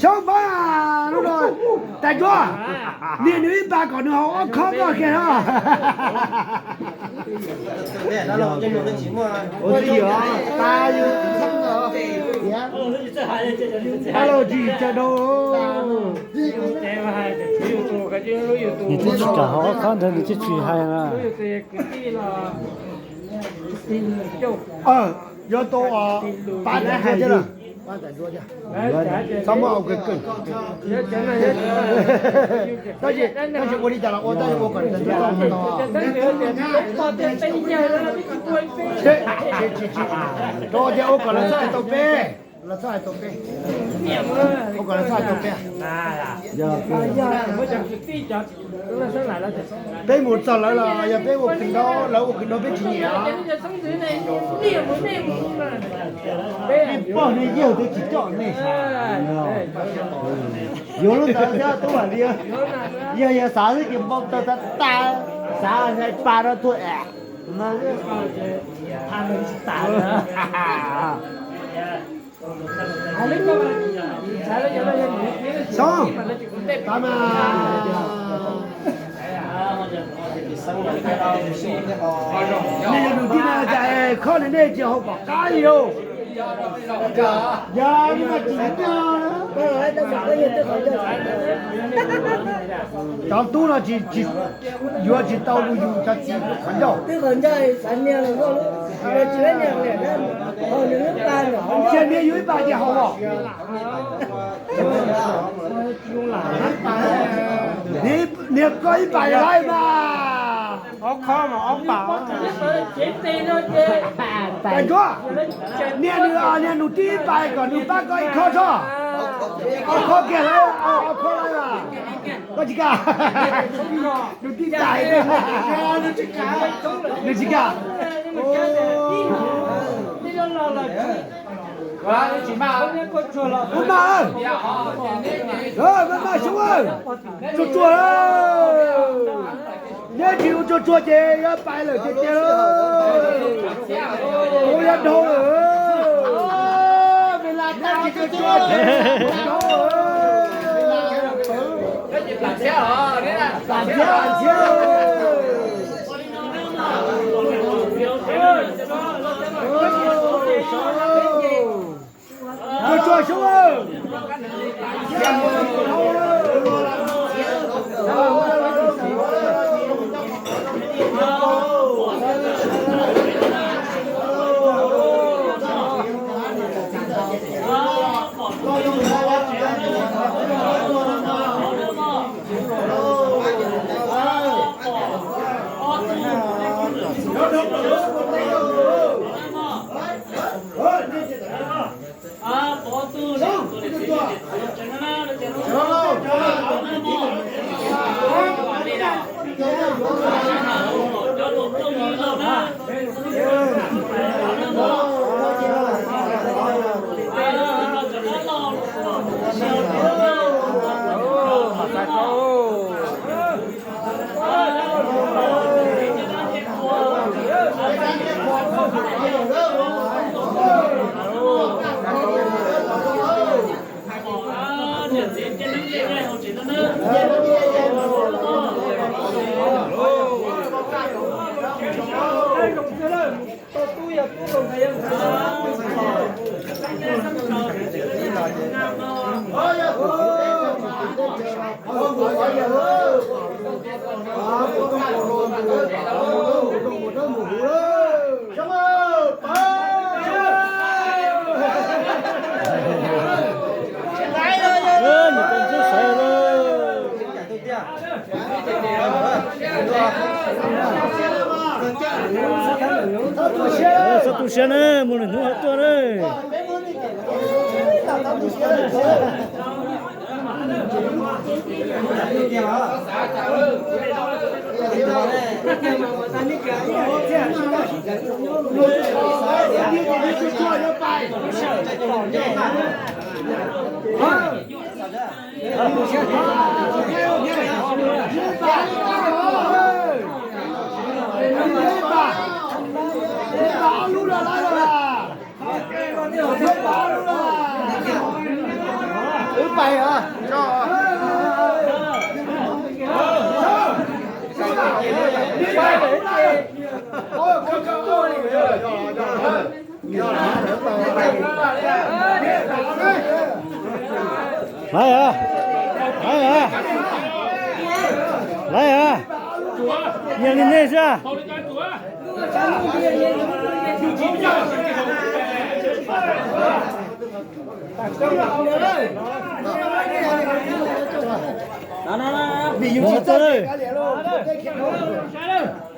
Soob Pab, lub no tas Ntsuab, niaj nws ib pas kom nws haus ob khob koj kiag no. Ua twj ywm, tas ywm, tas los tsis tsaws dhau. Nws twb tsis kam haus ob khob ntawd nws twb tsis hais na. Yuav tau pab tais Ntsuab thiab na. Txhob muab ua kawg kawg. Tab sis, tab sis ua li cas los ua, tab sis ua kom tais Ntsuab tau mus no. Rau tias ua kom lawv txhob hais tau peb, lawv txhob hais tau peb. Ua kom lawv txhob hais tau peb. Peb mus txog lawv los yog peb ua khwv nrau, lawv ua khwv nrau peb tsis nyiam. Peb poj niam yawg twb tsis coj nej. Yuav lub ntawd thiab tub hais li, yog yog xav xwb ces npau taws tas tas, xav hais pa rau tuag es no, tsis tas. Xyov, tas mas nej yog nus tij no cas es khob li nej tsis haus kom qab li lauj. Yog li mas tsis nyob. Cov tub no tsis, yuav tsis tau lus yus cov txiv qhov ncauj. Cia niag yus ib pas ces haus los. Niag koj ib pas laib mas. Ob khob mas ob pas. Tais Ntsuab, niag nws, niag nus tij ib pas kom nws pab koj ib khob tso. Ob khob kiag lauj, ob khob lauj. Koj tsis kam. Nus tij tais, nws tsis kam. Ub mas, mas mas Xyoob, tsuag tsuag, neb tsis ua tsuag tsuag ces yuav pais lawm tiag tiag. Ua yuav dhau lawm. Neb tsis tsuag tsuag ces dhau lawm. Plam thiab, plam thiab. Tsuag tsuag Xyoob. Txhob tu siab na, mus lwm hnub ho tuaj na. Laiv a, laiv a, laiv a, nyias li nej xwb. Mus tuaj lawm.